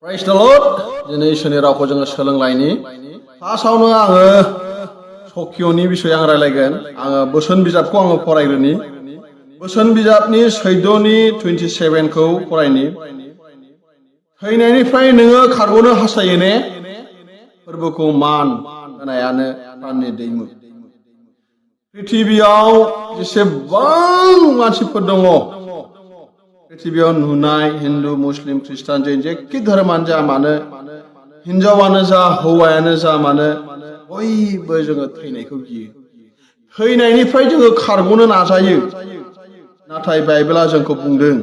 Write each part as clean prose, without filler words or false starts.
Praise the Lord. Diनै इसोरनि रावखौ जोङो सोलोंलायनि फार्स्टआवनो आङो सकिय'नि बिसय आं रायलायगोन आङो बोसोन बिजाबखौ आङो फरायग्रोनि बोसोन बिजाबनि 14नि 27 खौ फरायनि थैनायनिफ्राय नोङो खारग'नो हास्थायो ने फोरबोखौ मान होनायानो प्राणनि दैमु पृथिबियाव जेसेबां मानसिफोर दङ पृथिबियाव नुनाय हिन्दु मुस्लिम ख्रिस्टान जैन जेखि धोरोमानो जा मानो हिनजावानो जा हौवायानो जा मानो बयबो जोङो थैनायखौ गियो थैनायनिफ्राय जोङो खारग'नो नाजायो नाथाय बाइबेला जोंखौ बुंदों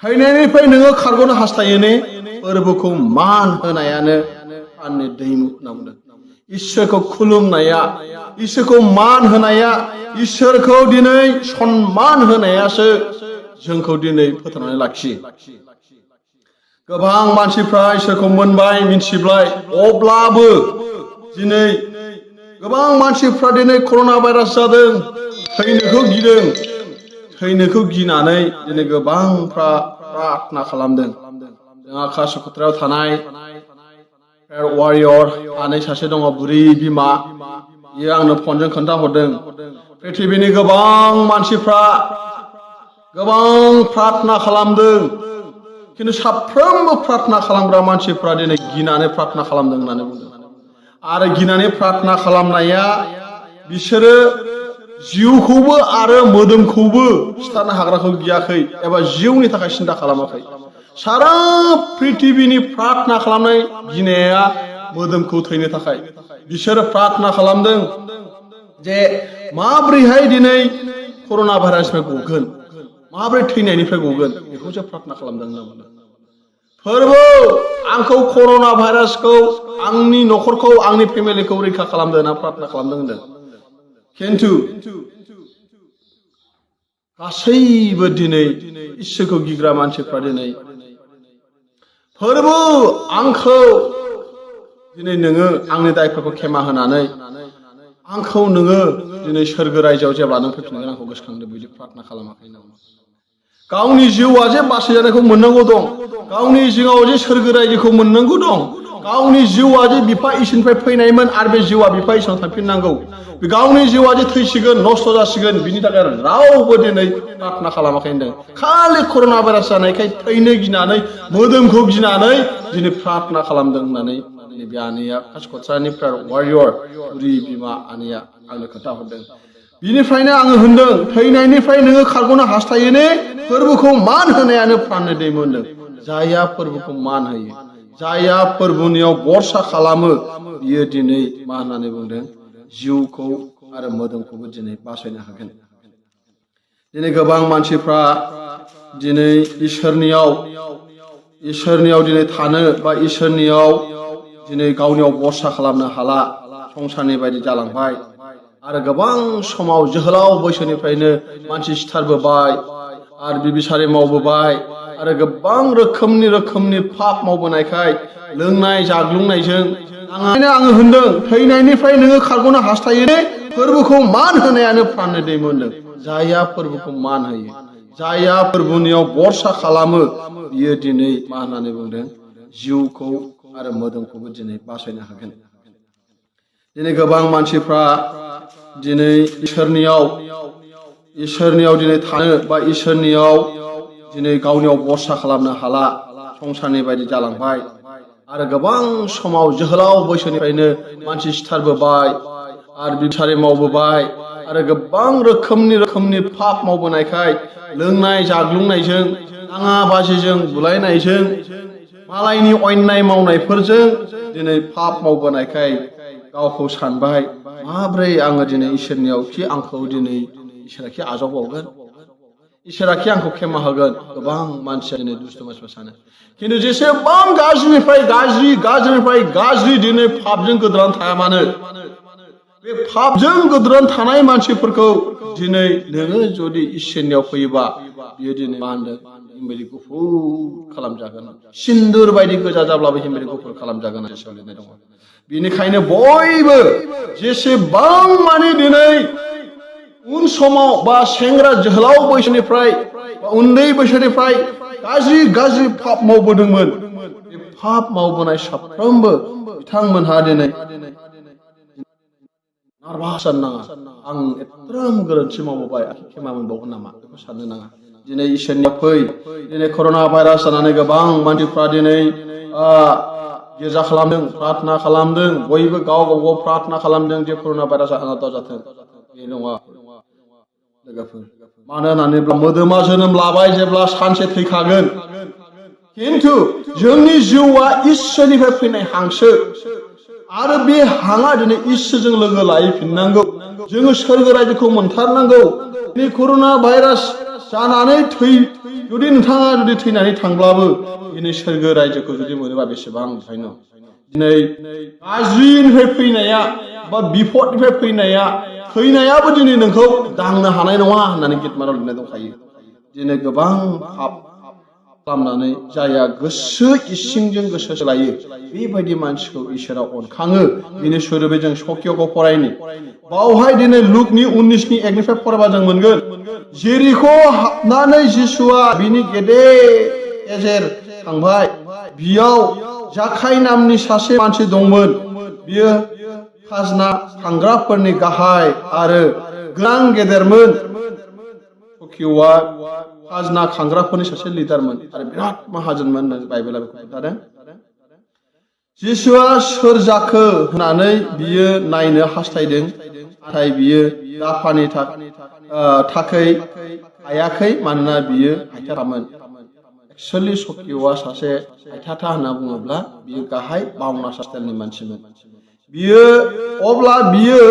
थैनायनिफ्राय नोङो खारग'नो हास्थायो ने फोरबोखौ मान होनायानो प्राणनि दैमु होनना बुंदों इसोरखौ खुलुमनाया इसोरखौ मान होनाया इसोरखौ दिनै सन्मान होनायासो जोंखौ दिनै फोथांनानै लाखियो गोबां मानसिफ्रा इसोरखौ मोनबाय मिन्थिबाय अब्लाबो दिनै गोबां मानसिफ्रा दिनै कर'ना भाइरास जादों थैनोखौ गिदों थैनोखौ गिनानै दिनै गोबांफ्रा प्रार्थना खालामदों जोंहा कासिकत्रायाव थानाय वारियर आनै सासे दङ बुरि बिमा बियो आंनो फनजों खोन्थाहरदों पृथिबिनि गोबां मानसिफ्रा गोबां प्रार्थना खालामदों खिन्थु साफ्रोमबो प्रार्थना खालामग्रा मानसिफ्रा दिनै गिनानै प्रार्थना खालामदों होननानै बुंदों आरो गिनानै प्रार्थना खालामनाया बिसोरो जिउखौबो आरो मोदोमखौबो सिथारनो हाग्राखौ गियाखै एबा जिउनि थाखाय सिन्था खालामाखै सारा पृथिबिनि प्रार्थना खालामनाय गिनाया मोदोमखौ थैनो थाखाय बिसोरो प्रार्थना खालामदों जे माब्रैहाय दिनै कर'ना भाइरासनिफ्राय गगोन माब्रै थैनायनिफ्राय गगोन बेखौसो प्रार्थना खालामदों होनना बुंदों फोरबो आंखौ कर'ना भाइरासखौ आंनि न'खरखौ आंनि फेमिलिखौ रैखा खालामदो होनना प्रार्थना खालामदों होनदों खिन्थु गासैबो दिनै इसोरखौ गिग्रा मानसिफ्रा दिनै फोरबो आंखौ दिनै नोङो आंनि दायफोरखौ खेमा होनानै आंखौ नोङो दिनै सोरगो रायजोआव जेब्ला नों फैफिनगोन आंखौ गोसोखांदो बिदि प्रार्थना खालामाखै नामा गावनि जिउआ जे बासायजानायखौ मोननांगौ दं गावनि जिउआव जे सोरगो रायजोखौ मोननांगौ दं गावनि जिउआ जे बिफा इसोरनिफ्राय फैनायमोन आरो बे जिउआ बिफा इसोरनाव थांफिननांगौ गावनि जिउआ जे थैसिगोन नस्थ' जासिगोन बिनि थाखाय रावबो दिनै प्रार्थना खालामाखै होनदों खालि कर'ना भाइरास जानायखाय थैनो गिनानै मोदोमखौ गिनानै दिनै प्रार्थना खालामदों होननानै बे आनैया कासिकत्रानिफ्राय वारियर बुरि बिमा आनैया आंनो खोन्थाहरदों बिनिफ्रायनो आङो होनदों थैनायनिफ्राय नोङो खारग'नो हास्थायो ने फोरबोखौ मान होनायानो प्राणनि दैमु होनदों जायहा फोरबोखौ मान होयो जायहा फोरबोनियाव भरसा खालामो बियो दिनै मा होननानै बुंदों जिउखौ आरो मोदोमखौबो दिनै बासायनो हागोन दिनै गोबां मानसिफ्रा दिनै इसोरनियाव दिनै थानो बा इसोरनियाव दिनै गावनियाव भरसा खालामनो हाला संसारनि बायदि जालांबाय आरो गोबां समाव जोहोलाव बैसोनिफ्रायनो मानसि सिथारबोबाय आरो बिबिसारि मावबोबाय आरो गोबां रोखोमनि पाप मावबोनायखाय लोंनाय जाग्लुंनायजों आङो होनदों थैनायनिफ्राय नोङो खारग'नो हास्थायो ने फोरबोखौ मान होनायानो प्राणनि दैमु होनदों जायहा फोरबोखौ मान होयो जायहा फोरबोनियाव भरसा खालामो बियो दिनै मा होननानै बुंदों जिउखौ आरो मोदोमखौबो दिनै बासायनो हागोन दिनै गोबां मानसिफ्रा दिनै इसोरनियाव दिनै थानो बा इसोरनियाव दिनै गावनियाव भरसा खालामनो हाला संसारनि बायदि जालांबाय आरो गोबां समाव जोहोलाव बैसोनिफ्रायनो मानसि सिथारबोबाय आरो बिबिसारि मावबोबाय आरो गोबां रोखोमनि पाप मावबोनायखाय लोंनाय जाग्लुंनायजों दाङा बाजिजों बुलायनायजों मालायनि अन्याय मावनायफोरजों दिनै पाप मावबोनायखाय गावखौ सानबाय माब्रै आङो दिनै इसोरनियाव खि आंखौ दिनै इसोरा खि आजावबावगोन इसोरा खि आंखौ खेमा होगोन गोबां मानसिया दिनै दुष्ट मानसिफ्रा सानो खिन्थु जेसेबां गाज्रिनिफ्राय गाज्रि दिनै पापजों गोदोनानै थाया मानो बे पापजों गोदोनानै थानाय मानसिफोरखौ दिनै नोङो जुदि इसोरनियाव फैयोबा बियो दिनै मा होनदों हिमबायदि गुफुर खालामजागोन सिन्दुर बायदि गोजा जाब्लाबो हिमबायदि गुफुर खालामजागोन होनना लिरनाय दङ बेनिखायनो बयबो जेसेबां माने दिनै उन समाव बा सेंग्रा जोहोलाव बैसोनिफ्राय बा उन्दै बैसोनिफ्राय गाज्रि पाप मावबोदोंमोन पाप मावबोनाय साफ्रोमबो बिथांमोनहा दिनै नार्भास जानो नाङा आं एथ्राम गोरोन्थि मावबोबाय खेमा मोनबावगोन नामा बेखौ साननो नाङा दिनै इसोरनियाव फै दिनै कर'ना भाइरास जानानै गोबां मानसिफ्रा दिनै गिर्जा खालामदों प्रार्थना खालामदों बयबो गाव गाव प्रार्थना खालामदों जे कर'ना भाइरासआ आंनाव दाजाथों बे नङा लोगोफोर मानो होननानै मोदोमा जोनोम लाबाय जेब्ला सानसे थैखागोन खिन्थु जोंनि जिउआ इसोरनिफ्राय फैनाय हांसो आरो बे हाङा दिनै इसोरजों लोगो लायफिननांगौ जोङो सोरगो रायजोखौ मोनथारनांगौ दिनै कर'ना भाइरास जानानै जुदि नोंथाङा जुदि थैनानै थांब्लाबो दिनै सोरगो रायजोखौ जुदि मोनोबा बेसेबां थायनो दिनै गाज्रिनिफ्राय फैनाया बा बिपदनिफ्राय फैनाया थैनायाबो दिनै नोंखौ दांनो हानाय नङा होननानै गितमाराव लिरनाय दंखायो दिनै गोबां पाप खालामनानै जाया गोसो इसिंजों गोसो सोलायो बेबायदि मानसिखौ इसोरा अनखाङो बिनि सोदोबै जों सकिय'खौ फरायनि बावहाय दिनै लुकनि 19नि 1निफ्राय फरायबा जों मोनगोन जेरिखौ हाबनानै जिसुआ बिनि गेजेर थांबाय बियाव जाखाय नामनि सासे मानसि दंमोन बियो खाजना खांग्राफोरनि गाहाय आरो गोनां गेदेरमोन सकिय'आ खाजना खांग्राफोरनि सासे लिडारमोन आरो बिराद माहाजोनमोन होननानै बाइबेला बेखौ खोन्थादों जिसुआ सोर जाखो होननानै बियो नायनो हास्थायदों नाथाय बियो दाफानि थाखै हायाखै मानोना बियो हायथारामोन एक्चुअलि सकिय'आ सासे हायथाथा होनना बुङोब्ला बियो गाहाय बावना स्टाइलनि मानसिमोन अब्ला बियो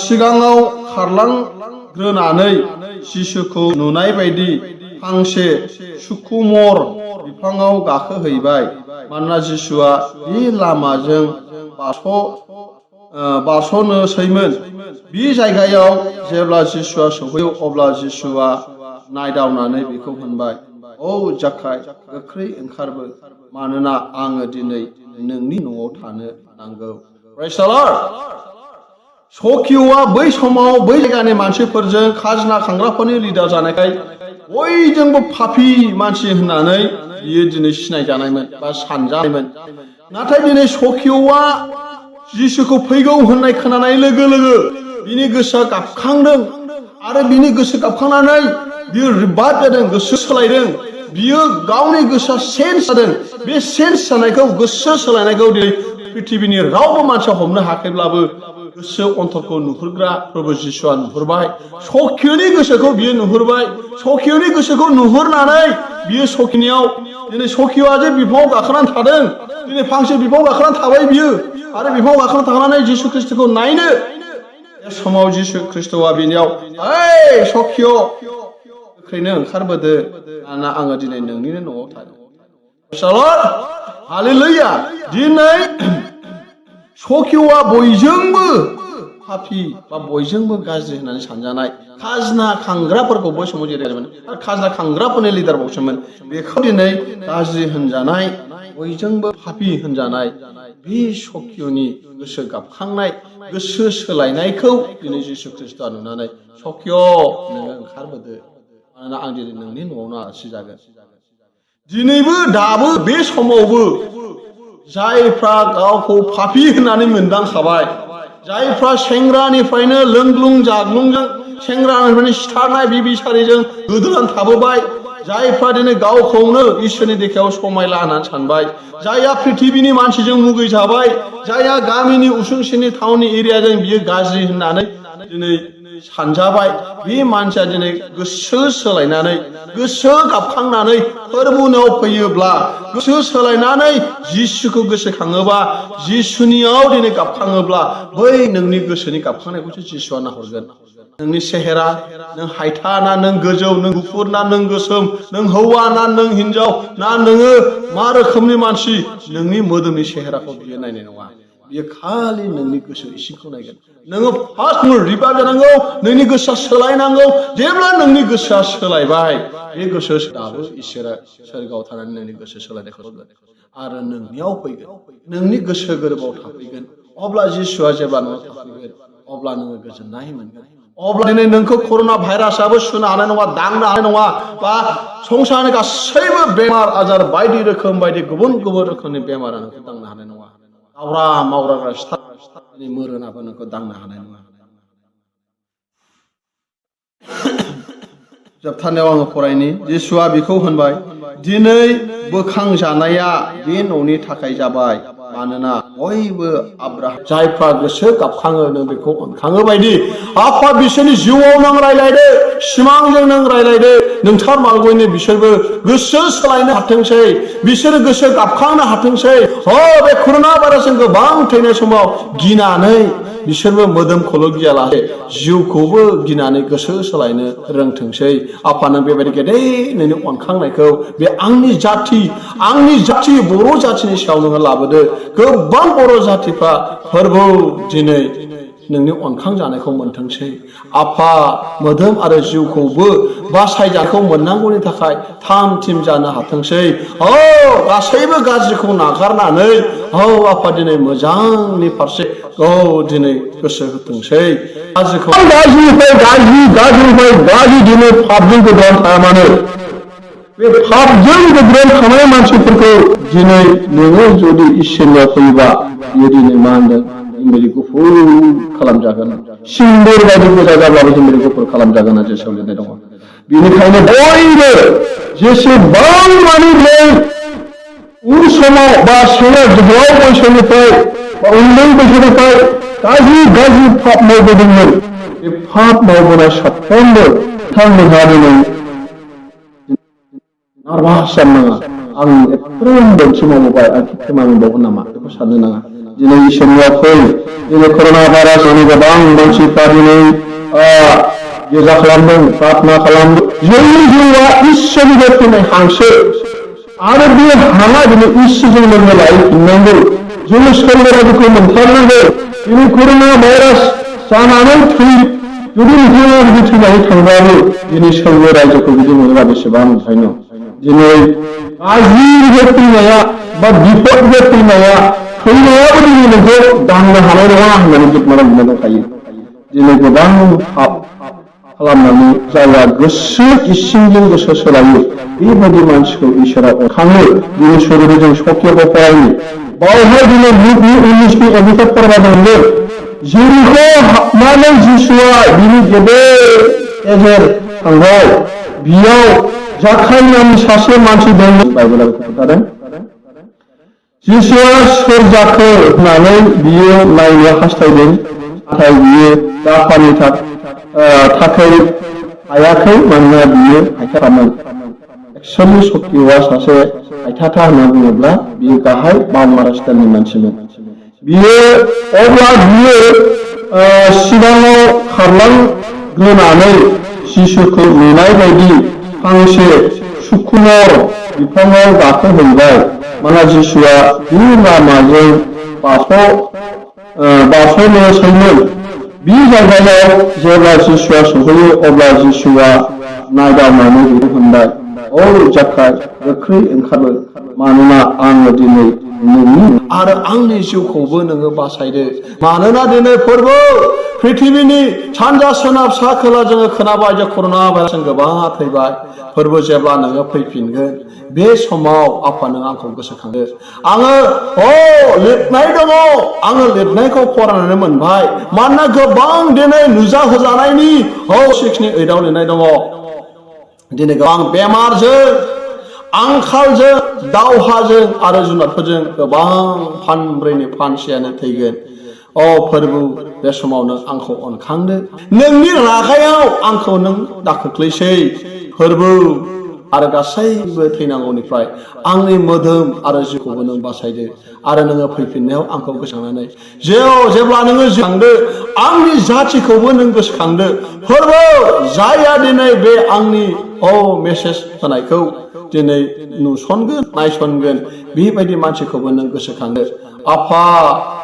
सिगाङाव खारलांग्रोनानै जिसुखौ नुनाय बायदि फांसे सुकुमर बिफाङाव गाखोहैबाय मानोना जिसुआ बे लामाजों बारस'नोसैमोन बे जायगायाव जेब्ला जिसुआ सौफैयो अब्ला जिसुआ नायदावनानै बेखौ होनबाय औ जाखाय गोख्रै ओंखारबो मानोना आङो दिनै नोंनि न'आव थानो नांगौ प्रेज द लर्ड सकिय'आ बै समाव बै जायगानि मानसिफोरजों खाजना खांग्राफोरनि लिडार जानायखाय बयजोंबो पापि मानसि होननानै बियो दिनै सिनायजानायमोन बा सानजानायमोन नाथाय दिनै सकिय'आ जिसुखौ फैगौ होननाय खोनानाय लोगो लोगो बिनि गोसोआ गाबखांदों आरो बिनि गोसो गाबखांनानै बियो रिभाइभ जादों गोसो सोलायदों बियो गावनि गोसोआ चेन्ज जादों बे चेन्ज जानायखौ गोसो सोलायनायखौ दिनै पृथिबीनि रावबो मानसिया हमनो हायाखैब्लाबो गोसो अन्तरखौ नुहुरग्रा प्रभु जिसुआ नुहुरबाय सकिय'नि गोसोखौ बियो नुहुरबाय सकिय'नि गोसोखौ नुहुरनानै बियो सकिनियाव दिनै सकिय'आ जे बिफाङाव गाखोनानै थादों दिनै फांसे बिफाङाव गाखोनानै थाबाय बियो आरो बिफाङाव गाखोनानै थांनानै जिसु ख्रिस्ट'खौ नायनो बे समाव जिसु ख्रिस्ट'आ बिनियाव ओइ सकिय' गोख्रैनो ओंखारबोदो मानोना आङो दिनै नोंनिनो न'आव थादों हालेलुया दिनै सकिय'आ बयजोंबो पापि बा बयजोंबो गाज्रि होननानै सानजानाय खाजना खांग्राफोरखौ बै समाव जिरायदोंमोन आरो खाजना खांग्राफोरनि लिडारबावसोमोन बेखौ दिनै गाज्रि होनजानाय बयजोंबो पापि होनजानाय बे सकिय'नि गोसो गाबखांनाय गोसो सोलायनायखौ दिनै जिसु ख्रिस्ट'आ नुनानै सकिय' नोङो ओंखारबोदो मानोना आं दिनै नोंनि न'आवनो आलासि जागोन दिनैबो दाबो बे समावबो जायफ्रा गावखौ पापि होननानै मोनदांखाबाय जायफ्रा सेंग्रानिफ्रायनो लोंग्लुं जाग्लुंजों सेंग्रानिफ्रायनो सिथारनाय बिबिसारिजों गोदोनानै थाबोबाय जायफ्रा दिनै गावखौनो इसोरनि देखायाव समायला होननानै सानबाय जायहा पृथिबीनि मानसिजों मुगैजाबाय जायहा गामिनि उसुंसेनि टाउननि एरियाजों बियो गाज्रि होननानै दिनै सानजाबाय बे मानसिया दिनै गोसो सोलायनानै गोसो गाबखांनानै फोरबुनाव फैयोब्ला गोसो सोलायनानै जिसुखौ गोसोखाङोबा जिसुनियाव दिनै गाबखाङोब्ला बै नोंनि गोसोनि गाबखांनायखौसो जिसुआ नाहरगोन नोंनि सेहेरा नों हायथा ना नों गोजौ नों गुफुर ना नों गोसोम नों हौवा ना नों हिनजाव ना नोङो मा रोखोमनि मानसि नोंनि मोदोमनि सेहेराखौ बियो नायनाय नङा बियो खालि नोंनि गोसो इसिंखौ नायगोन नोङो फार्स्ट रिभाइभ जानांगौ नोंनि गोसोआ सोलायनांगौ जेब्ला नोंनि गोसोआ सोलायबाय बे गोसो दाबो इसोरा सोरगोआव थानानै नोंनि गोसो सोलायनायखौ नुगोन आरो नोंनियाव फैगोन नोंनि गोसो गोरबोआव थाफैगोन अब्ला जिसुआ जेब्ला नोंनाव थाफैगोन अब्ला नोङो गोजोननाय मोनगोन अब्ला दिनै नोंखौ कर'ना भाइरासआबो सुनो हानाय नङा, दांनो हानाय नङा, बा संसारनि गासैबो बेमार आजार बायदि रोखोम बायदि गुबुन गुबुन रोखोमनि बेमारा नोंखौ दांनो हानाय नङा। दावरा मावराग्रा सिथारनि मोरोनाबो नोंखौ दांनो हानाय नङा। जोबथारनायाव आङो फरायनि, जिसुआ बिखौ होनबाय, दिनै बोखांजानाया बे न'नि थाखाय जाबाय, मानोना बयबो आब्राहाम जायफ्रा गोसो गाबखाङो नों बेखौ अनखाङो बायदि आफा बिसोरनि जिउआव नों रायलायदो, सिमांजों नों रायलायदो, नोंथार मालगयनि बिसोरबो गोसो सोलायनो हाथोंसै, बिसोरो गोसो गाबखांनो हाथोंसै। बे कर'ना भाइरासजों गोबां थैनाय समाव गिनानै बिसोरबो मोदोमखौल' गियालासे जिउखौबो गिनानै गोसो सोलायनो रोंथोंसै। आफा नों बेबायदि गेदेर नोंनि अनखांनायखौ बे आंनि जाथि बर' जाथिनि सायाव नोङो लाबोदो। गोबां बर' जातिफ्रा फोरबो दिनै नोंनि अनखां जानायखौ मोनथोंसै। आफा मोदोम आरो जिउखौबो बासायजाखौ मोननांगौनि थाखाय थाम थिम जानो हाथोंसै। गासैबो गाज्रिखौ नागारनानै आफा दिनै मोजांनि फारसे दिनै गोसो होथोंसै। गाज्रिनिफ्राय दिनै पापजों गोब्राब थाया मानो, बे पापजों गोब्राब थानाय मानसिफोरखौ दिनै नोङो जुदि इसोरनियाव फैयोबा बियो दिनै मा होनदों, जोंबायदि गुफुर खालामजागोन, सिन्दुर बायदि गोजा जाब्लाबो जोंबायदि गुफुर खालामजागोन होनना जेसाव लिरनाय दङ। बेनिखायनो बयबो जेसेबां माने उन समाव बा सेंग्रा जोहोलाव बैसोनिफ्राय बा उन्दै बैसोनिफ्राय गाज्रि पाप मावबोदोंमोन, बे पाप मावबोनाय साफ्रोमबो बिथांमोनहा दिनै नार्भास जानो नाङा। आं एफाग्राब मोनसे मावबोबाय, आं खेबसे मावबावगोन नामा बेखौ साननो नाङा। दिनै इसोरनियाव फै। दिनै कर'ना भाइरासनि गोबां मानसिफ्रा दिनै गिर्जा खालामदों, प्रार्थना खालामदों। जोंनि जिउआ इसोरनिफ्राय फैनाय हांसो, आरो बे हाङा दिनै इसोरजों लोगो लायफिननांगौ। जोङो सोरगो रायजोखौ मोनथारनांगौ। दिनै कर'ना भाइरास जानानै जुदि नोंथाङा बिदि थैनानै थांबाबो दिनै सोरगो रायजोखौ बिदि मोनोबा बेसेबां ओंखायनो दिनै गाज्रिनिफ्राय फैनाया बा बिपदनिफ्राय फैनायाबो दिनै नोंखौ दांनो हानाय नङा होननानै जोबनानै बुंनो दंखायो। दिनै गोबां पाप खालामनानै जायहा गोसो इसिंजों गोसो सोलायो, बेबायदि मानसिखौ इसोरा अनखाङो। दिनै सुरुजों जों सत्यखौ फरायो, बावहाय दिनै लुकनि 19नि 1 फरायदोंमोन। जेरिखौ हाबनानै जिसुआ बिनि गेदेर गेजेर थांबाय, बियाव जाखाय नामनि सासे मानसि दंमोन। बाइबेला बेखौ खोन्थादों। जिसुआ सोर जाखो होननानै बियो नायनो हास्थायदों, नाथाय बियो जापानि थाखाय हायाखै, मानोना बियो हायथारामोन। एक्सुवेलि सत्यआ सासे हायथाथा होनना बुङोब्ला बियो गाहाय बावमारा स्टाइलनि मानसिमोन। अब्ला बियो सिगाङाव खारलांग्रोनानै जिसुखौ नुनाय बायदि फांसे सुकुमार बिफाङाव गाखोहैबाय। मानोना जिसुआ बे लामाजों बारस'नोसैमोन। बे जायगायाव जेब्ला जिसुआ सहैयो, अब्ला जिसुआ नायदावनानै बेखौ होनबाय, जाखाय गोख्रै ओंखारबो, मानोना आङो दिनै नोंनि आरो आंनि जिउखौबो नोङो बासायदो। मानोना दिनै फोरबो पृथिबिनि सानजा सोनाब सा खोला जोङो खोनाबाय जे कर'ना भाइरासजों गोबां थैबाय। फोरबो जेब्ला नोङो फैफिनगोन, बे समाव आफा नों आंखौ गोसोखांदो। आङो लिरनाय दङ, आङो लिरनायखौ फरायनानै मोनबाय। मानोना गोबां दिनै नुजाहोजानायनि 6:8 लिरनाय दङ, दिनै गोबां बेमारजों, आंखालजों, दावहाजों आरो जुनारफोरजों गोबां फानब्रैनि फानसेयानो थैगोन। फोरबो बे समाव नों आंखौ अनखांदो, नोंनि रागायाव आंखौ नों दाखोख्लैसै। फोरबो आरो गासैबो थैनांगौनिफ्राय आंनि मोदोम आरो जिउखौबो नों बासायदो। आरो नोङो फैफिननायाव आंखौ गोसोखांनानै जेब्ला नोङो गोसोखांदो, आंनि जाथिखौबो नों गोसोखांदो। फोरबो जायहा दिनै बे आंनि मेसेज होनायखौ दिनै नुसनगोन, नायसनगोन, बेबायदि मानसिखौबो नों गोसोखांदो। आफा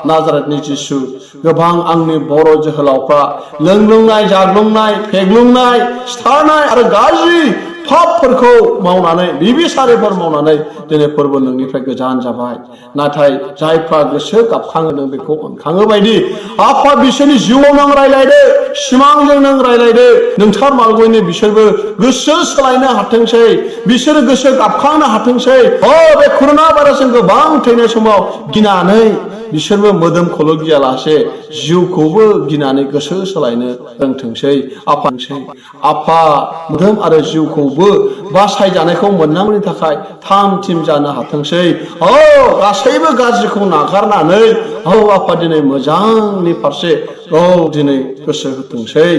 नाजारेथनि जिसु, गोबां आंनि बर' जोहोलावफ्रा लोंग्लुंनाय, जाग्लुंनाय, फेग्लुंनाय, सिथारनाय आरो गाज्रि फाबफोरखौ मावनानै बिबिसारिफोर मावनानै दिनै फोरबो नोंनिफ्राय गोजान जाबाय नाथाय जायफ्रा गोसो गाबखाङो नों बेखौ अनखाङो बायदि आफा बिसोरनि जिउआव नों रायलायदो सिमांजों नों रायलायदो नोंथार मालगयनि बिसोरबो गोसो सोलायनो हाथोंसै बिसोरो गोसो गाबखांनो हाथोंसै बे कर'ना भाइरासजों गोबां थैनाय समाव गिनानै बिसोरबो मोदोमखौल' गियालासे जिउखौबो गिनानै गोसो सोलायनो रोंथोंसै आफा मोदोम आरो जिउखौबो बासायजानायखौ मोननांगौनि थाखाय थाम थिम जानो हाथोंसै गासैबो गाज्रिखौ नागारनानै आफा दिनै मोजांनि फारसे दिनै गोसो होथोंसै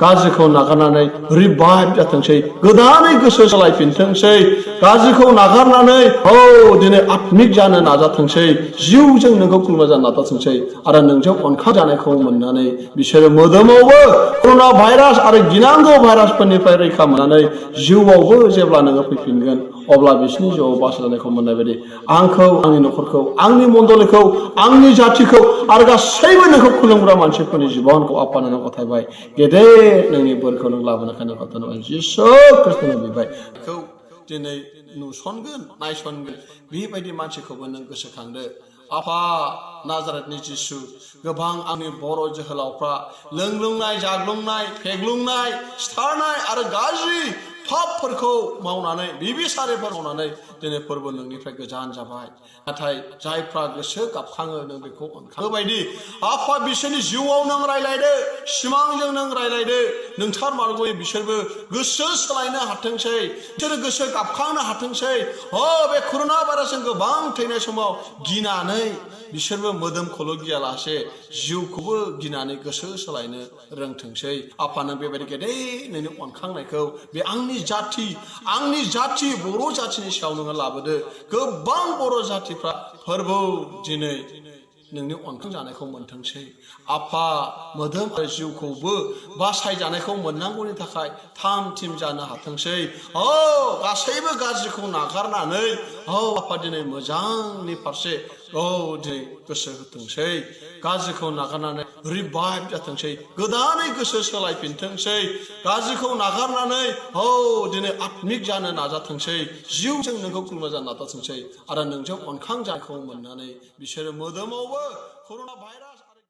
गाज्रिखौ नागारनानै रिभाइभ जाथोंसै गोदानै गोसो सोलायफिनथोंसै गाज्रिखौ नागारनानै दिनै आत्मिक जानो नाजाथोंसै जिउजों नोंखौ खुलुमना जानो नाजाथोंसै आरो नोंजों अनखा जानायखौ मोननानै बिसोरो मोदोमावबो कर'ना भाइरास आरो गिनांगौ भाइरासफोरनिफ्राय रैखा मोननानै जिउआवबो जेब्ला नोङो फैफिनगोन अब्ला बिसोरनि जिउआव बासायजानायखौ मोननाय बायदि आंखौ आंनि न'खरखौ आंनि मण्डलिखौ आंनि जाथिखौ आरो गासैबो नोंखौ खुलुमग्रा मानसिफोरनि जिबनखौ आफा नोंनाव गथायबाय गेदेर नोंनि बोरखौ नों लाबोनायखायनो गथायबाय जिसु ख्रिस्ट'नो बिबाय बेखौ दिनै नुसनगोन नायसनगोन बेबायदि मानसिखौबो नों गोसोखांदो आफा नाजारेथनि जिसु गोबां आंनि बर' जोहोलावफ्रा लोंग्लुंनाय जाग्लुंनाय फेग्लुंनाय सिथारनाय आरो गाज्रि फाबफोरखौ मावनानै बिबिसारिफोर मावनानै दिनै फोरबो नोंनिफ्राय गोजान जाबाय नाथाय जायफ्रा गोसो गाबखाङो नों बेखौ अनखाङो बायदि आफा बिसोरनि जिउआव नों रायलायदो सिमांजों नों रायलायदो नोंथार मालगयै बिसोरबो गोसो सोलायनो हाथोंसै बिसोरो गोसो गाबखांनो हाथोंसै बे कर'ना भाइरासजों गोबां थैनाय समाव गिनानै बिसोरबो मोदोमखौल' गियालासे जिउखौबो गिनानै गोसो सोलायनो रोंथोंसै आफा नों बेबायदि गेदेर नोंनि अनखांनायखौ बे आंनि जाथि बर' जाथिनि सायाव नोङो लाबोदो गोबां बर' जातिफ्रा फोरबो दिनै नोंनि अनखां जानायखौ मोनथोंसै आफा मोदोम आरो जिउखौबो बासायजानायखौ मोननांगौनि थाखाय थाम थिम जानो हाथोंसै गासैबो गाज्रिखौ नागारनानै आफा दिनै मोजांनि फारसे दिनै गोसो होथोंसै गाज्रिखौ नागारनानै रिभाइभ जाथोंसै गोदानै गोसो सोलायफिनथोंसै गाज्रिखौ नागारनानै दिनै आत्मिक जानो नाजाथोंसै जिउजों नोंखौ खुलुमना जानो नाजाथोंसै आरो नोंजों अनखां जानायखौ मोननानै बिसोरो मोदोमावबो कर'ना भाइरास